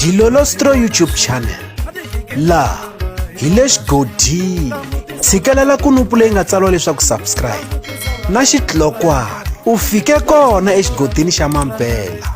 Dilolostro YouTube channel laha hi le xigodini tshikelela kunupu leyi nga tsariwa leswaku subscribe na xitlokwana u fike kona exigodini xa mampela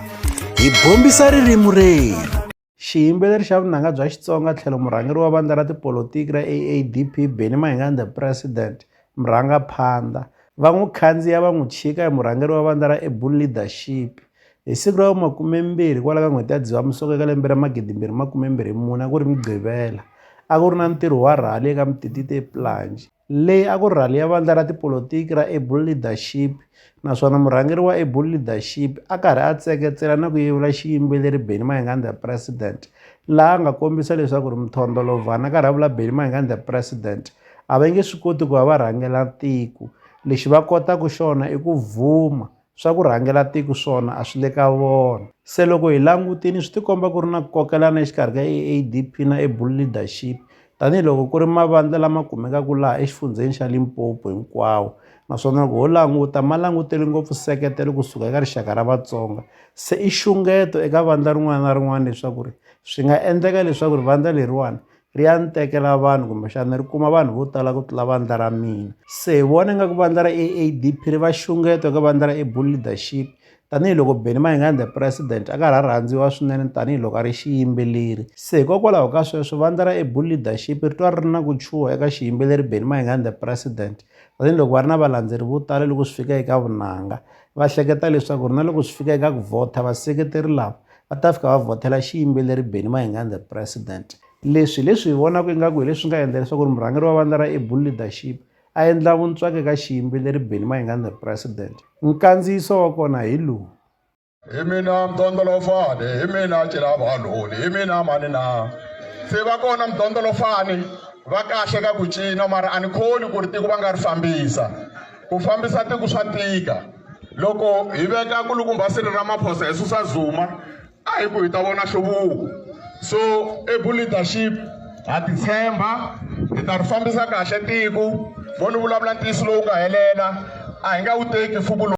hi bombisa ririmi rerhu. Xiyimbeleri xa vunanga bya Xitsonga tlhelo murhangeri wa vandla ra tipolotiki ra AADP Benny Mayengani The President Mrangaphandha va n'wi khandziya va n'wi chika hi murhangeri wa vandla ra Able Leadership Hi siku ra vumakumembirhi kwala ka n'hweti ya Dzivamisoko eka lembe ra 2024 a ku ri Mugqivela, a ku ri na ntirho wa rhali eka Mtititi ePlunge. Leyi a ku ri rhali ya vandla ra tipolotiki ra Able Leadership naswona murhangeri wa Able Leadership a karhi a tseketsela na ku yevula xiyimbeleri Benny Mayengani The President laha a nga kombisa leswaku ri Mthondolovhana a karhi a vula Benny Mayengani The President a va nge swi koti ku va va rhangela tiko, lexi va kotaka xona i ku vhuma Swa ku rhangela tiko swona a swi le ka vona. Se loko hi langutini swi tikomba ku ri na ku kokelana exikarhi ka AADP na Able Leadership tanihiloko ku ri mavandla lama kumekaka laha exifundzheni xa Limpopo hinkwawo naswona loko ho languta ma langutele ngopfu nseketelo kusuka eka rixaka ra Vatsonga se i xungeto eka vandla rin'wana na rin'wana leswaku ri swi nga endleka leswaku ri vandla leriwani ri ya ni tekela vanhu kumbexana ri kuma vanhu vo tala ku tlula vandla ra mina se hi vona ingaku vandla ra AADP ri va xungeto eka vandla ra Able Leadership tanihiloko Benny Mayengani the president a karhi a rhandziwa swinene tanihiloko a ri xiyimbeleri se hikokwalaho ka sweswo vandla ra Able Leadership ri twa ri ri na ku chuha eka xiyimbeleri Benny Mayengani the president tanihiloko va ri na valandzeri vo tala loko swi fika eka vunanga va hleketa leswaku ri na loko swi fika eka ku vhota vaseketeri lava va ta fika va vhotela xiyimbeleri Benny Mayengani the president Leswi hi leswi hi vonaka ingaku hi leswi nga endla leswaku ri murhangeri wa vandla ra Able Leadership a endla vuntswaka eka xiyimbeleri Benny Mayengani the President. Nkandziyiso wa kona hi lowu. Hi mina mdondolofani hi mina cilavaloni hi mina mani na se va kona mdondolofani va kahle ka ku cina mara a ni kholi ku ri tiko va nga ri fambisa ku fambisa tiko swa tika loko hi veka kulukumba Cyril Ramaphosa hi susa Zuma a hi ku hi ta vona nhluvuko so able leadership ha titshemba hi ta ri fambisa kahle tiko vo ni vulavula ntiyiso lowu nga helela a hi nga wu teki mfumo lowu.